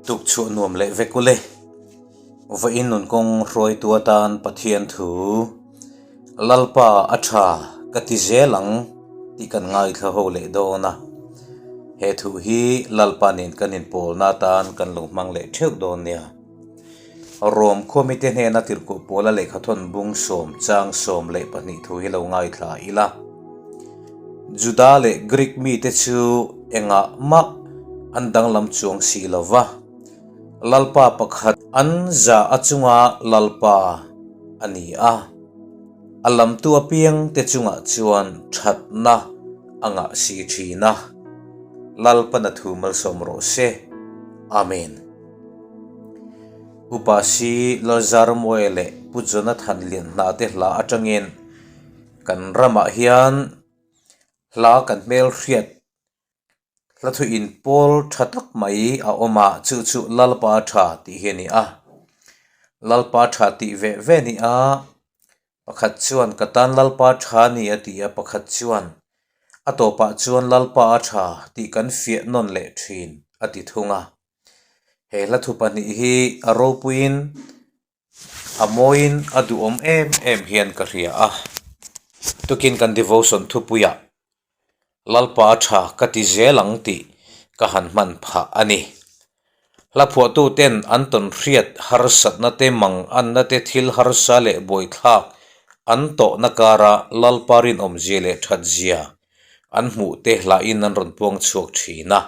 Tukchhuah nuam leh vek ule. Vawiin nun kawng hruaitu atan Pathian thu Lalpa a tha ka ti zel ang tih kan ngaithla ho leh dawn a. He thu hi Lalpa nen kan inpawlna atan kan lo hmang leh theuh dawn nia. Rom khuamite hnena tirhkoh pawla lehkhathawn bung 10 chang 12 thu hi lo ngaithla ila. Juda leh Greek mite chu engah mah an danglam chuang si lo va, Lalpa pakhat an za a chunga Lalpa a ni a, a lamtu apiangte chungah chuan thatna a ngah si thin a. Lalpana thu malsawm rawh se. Amen. Upa Si Lalzarmuaia leh Pu Jonathan Lianhna te hla atangin kan ramah hian hla kan hmelhriat hla thu inpawl tha tak mai a awm a, chu chu Lalpa tha tih hi a ni a. Lalpa tha tih ve ve a ni a, pakhat chuan ka tan Lalpa tha a ni a ti a, pakhat chuan a tawpah chuan Lalpa a tha tih kan fiah nawn leh thin a ti thung a. He hla thu pahnih hi a ropuiin a mawiin a duhawm em em hian ka hria a. Tukin kan devotion thupuiah Lalpa a tha ka ti zel ang tih ka han hman phah a ni. Hla phuahtu ten an tawn hriat harsatna te mang anna te thil harsa leh buaithlak an tawhna kara Lalpa rinawmzia leh thatzia an hmuh te hlahin an rawn puang chhuak thin a.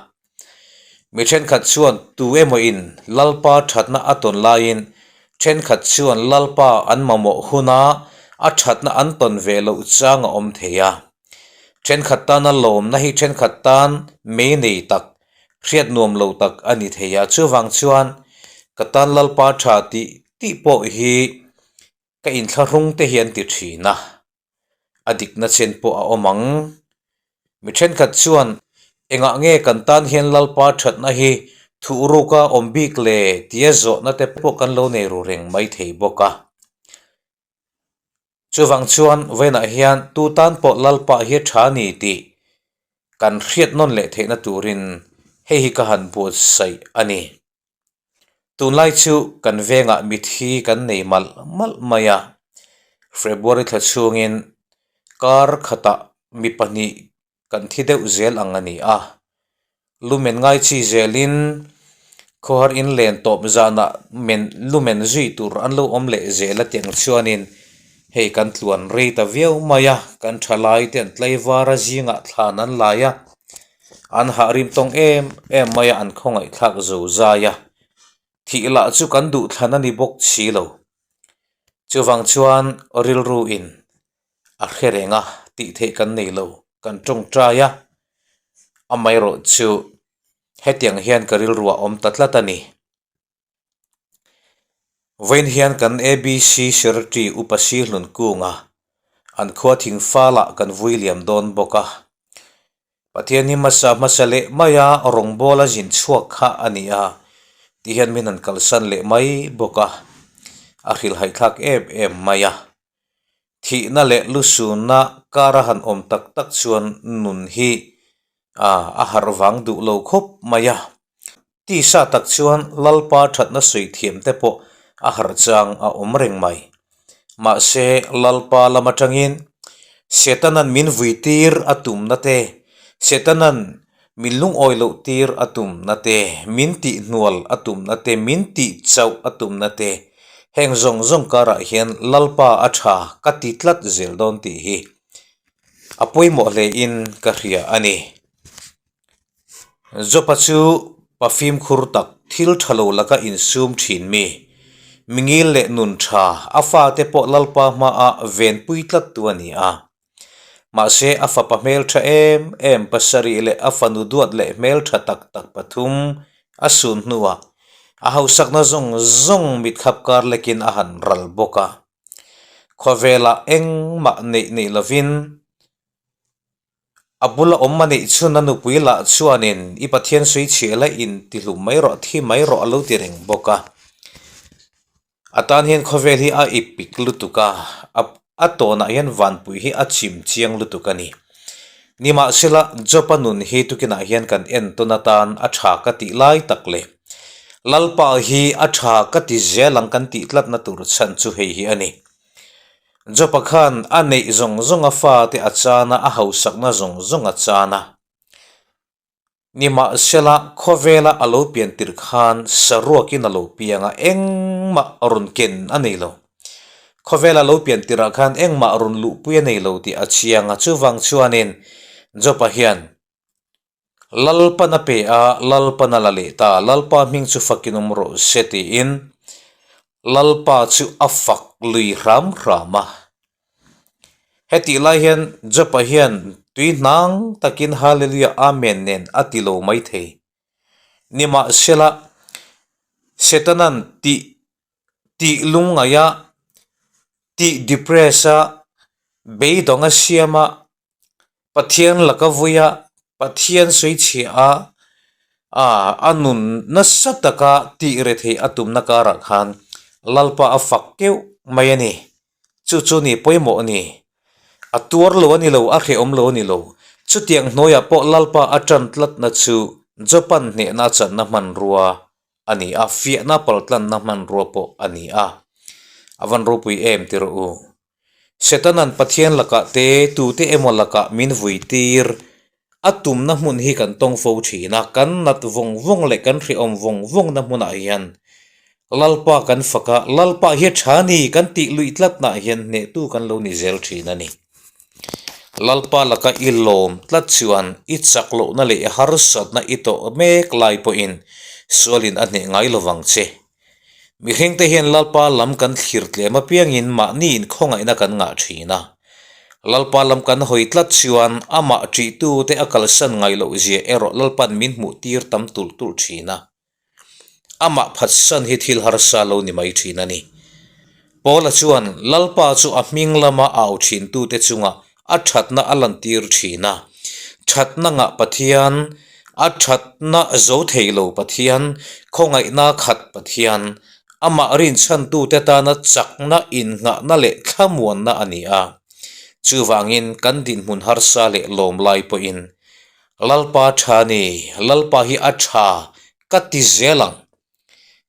Mi thenkhat chuan tu emaw-in Lalpa thatna a tawn laiin thenkhat chuan Lalpa an mamawh huna a thatna an tawn ve loh chang a awm thei a. Thenkhat tana lawmna hi thenkhat tan mei nei tak, hriat nuam lo tak a ni thei a. Chuvang chuan ka tan Lalpa tha tih tih pawh hi ka inthlahrung te hi an ti thin a. A dikna chen pawh a awm ang. Mi thenkhat chuan engah nge kan tan hian Lalpa thatna hi thuhruka awm bik le tia zawhna te pawh kan lo nei ru reng mai thei bawk a. Chuvang chuan vawiinah hian tu tan pawh Lalpa hi tha ni tih kan hriat nawn leh theihna turin hei hi ka han buatsaih a ni. Tunlai chu kan vengah mithi kan nei malh malh mai a, February thla chhungin kar khatah mi pahnih kan thi deuh zel ang a ni a, lumen ngai chi zelin khawhar in len tawp zanah men lumen zui tur an lo awm leh zel a tiang chuanin hei kan tluan rei ta viau mai a, kan thalai te an tlaivar a zingah thlan an lai a. An hah rim tawng em em mai a, an khawngaihthlak zo zai a, thih lah chu kan duh thlan a ni bawk si lo. Chuvang chuan rilru in a hre reng a, tih theih kan nei lo, kan tawngtai a, amaherawh chu hetiang hian ka rilru a awm ta tlat a ni. Vawiin hian kan ABC Secretary Upa Sihlun Kunga an khua thingfalah kan vui liam dawn bawk a. Pathian hi hmasa hmasa leh mai a, rawngbâwl a zin chhuak kha a ni a, ti hian min han kalsan leh mai bawk a, a hrilhhaihthlak em em mai a. Thihna leh lusunna kara han awm tak tak chuan nun hi a harh vang duh lo khawp mai a. Tisa tak chuan Lalpa thatna sawi thiam te pawh a harh chang a awm reng mai. Mahse, Lalpa lam atangin Setana'n min vui tir a tumna te, Setana'n min lungawi loh tir a tumna te, min tihhnual a tumna te, min tihchauh a tumna te, heng zawng zawng karah hian Lalpa a tha ka ti tlat zel dawn tih hi a pawimawh hlein ka hria a ni. Jopa chu pa fimkhur tak thil tha lo laka insum thin mi, mingil leh nun tha a fate pawh Lalpa hmaah venpui tlat tu a ni a. Mahse a fapa hmeltha em em pasarih leh a fanu duat leh hmeltha tak tak pathum a sun hnuah a hausakna zawng zawng mitkhap kar lekin a han ral bawk a. Khawvelah engmah neih nei lovin A bula awm a nih chhun a nupui lah chuanin i Pathian sawi chhiah la in ti hlum mai rawh, thi mai rawh a lo ti reng bawk a. A tan hian khawvel hi a ip pik lutuk a, a tawnah hian vanpui hi a chim chiang lutuk a ni. Nimahsela, Job-a nun hi tukinah hian kan entawn atan a tha ka tih lai tak leh. Lalpa hi a tha ka ti zel ang kan tih tlatna tur chhan chu hei hi a ni. Jopa khan a neih zawng zawng a fate a chan a, a hausakna zawng zawng a chan a. Nimahsela, khawvela a lo pian tirh khan saruakin a lo piang a, engmah rawn ken a nei lo. Khawvela lo pian tirhah khan engmah rawn luhpui a nei lo tih a chiang a, chuvang chuanin Jopa hian Lalpan a pe a, Lalpan a la leh ta, Lalpa hming chu fakin awm rawh se tiin Lalpa chu a fak lui hram hram a. Hetih lai hian Jopa hian tui hnang takin Hallelujah Amen nen a ti lo mai thei. Nimahsela, Setanan tih tih lungngaih a, tih depress a, beidawng a siam a, Pathian laka vui a, Pathian sawichhiah a, ah a nun nasa taka tih rethei a tumna karah khan Lalpa a fak keuh mai a ni. Chu chu ni pawimawh a ni. A tuar lo a ni lo, a hrehawm lo a ni lo. Chutiang hnuaiah pawh Lalpa a tan tlatna chu Japan hnehna channa hmanrua a ni a, fiahna paltlanna hmanrua pawh a ni a. A van ropui em ti rawh u. Setanan Pathian lakah te, tute emaw lakah min vui tir. A tumna hmun hi kan tawng fo thin a, kan nat vawng vawng leh kan hrehawm vawng vawngna hmunah hian Lalpa kan fak a, Lalpa hi a tha ni kan tih luih tlatnah hian hnehtu kan lo ni zel thin a ni. Lalpa laka i lawm tlat chuan i chak lohna leh i harsatna i tawh mek lai pawhin sualin a hneh ngai lovang che. Mihringte hian Lalpa lam kan thlir tlem apiangin mahni inkhawngaihna kan ngah thin a. Lalpa lam kan hawi tlat chuan amah ṭihtute a kalsan ngaih loh zia erawh Lalpa'n min hmuh tir tam tulh tulh thin a. Amah phatsan hi thil harsa lo ni mai thin a ni. Paula chuan Lalpa chu a hming lama au thintute chungah a thatna a lantir thin a. Thatna ngah Pathian, a thatna zo thei lo Pathian, khawngaihna khat Pathian, amah rinchhantute tana chakna, innghahna leh thlamuanna a ni a. Chuvangin kan dinhmun harsa leh lawm lai pawhin Lalpa tha ni, Lalpa hi a tha ka ti zel ang.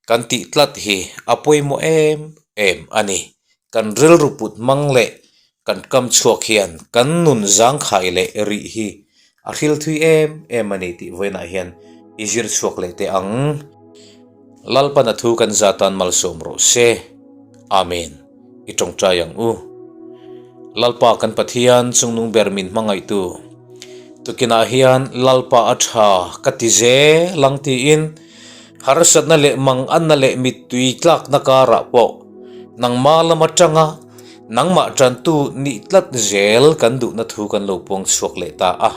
Kan tih tlat hi a pawimawh em em a ni. Kan rilru put hmang leh kan kam chhuak hian kan nun zangkhai leh rih hi a hril thui em em a ni tih vawiinah hian i zir chhuak leh teh ang. Lalpana thu kan za tan malsawm rawh se. Amen. I tawngtai ang u. Lalpa kan Pathian chungnung ber min hmangaihtu. Tukinah hian Lalpa a tha ka ti zel ang tiin harsatna leh manganna leh mittui tlakna karah pawh nangma lam atanga nangmah tantu nih tlat zel kan duhna thu kan lo puang chhuak leh ta a.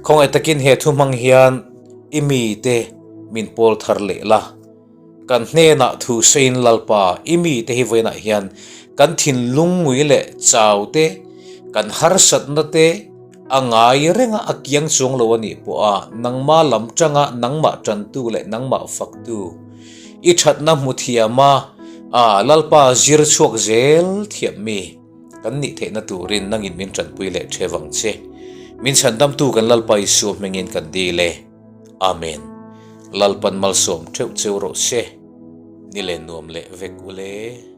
Khawngaih takin he thu hmang hian i mite min pawl thar leh la. Kan hnenah thu sawiin Lalpa, i mite hi vawiinah hian kan thinlung ngui leh chau te, kan harsatna te a ngai reng a, a kiang chuang lo a nih pawh a, nangma lam tanga nangmah tantu leh nangmah faktu i thatna hmu thiam a, a Lalpa zir chhuak zel thiam mi kan nih theihna turin nangin min tanpui leh theu ang che. Min chhandamtu kan Lalpa Isua hmingin kan dil e. Amen. Lalpan malsawm theuh cheu rawh se. Ni len nuam leh vek ule.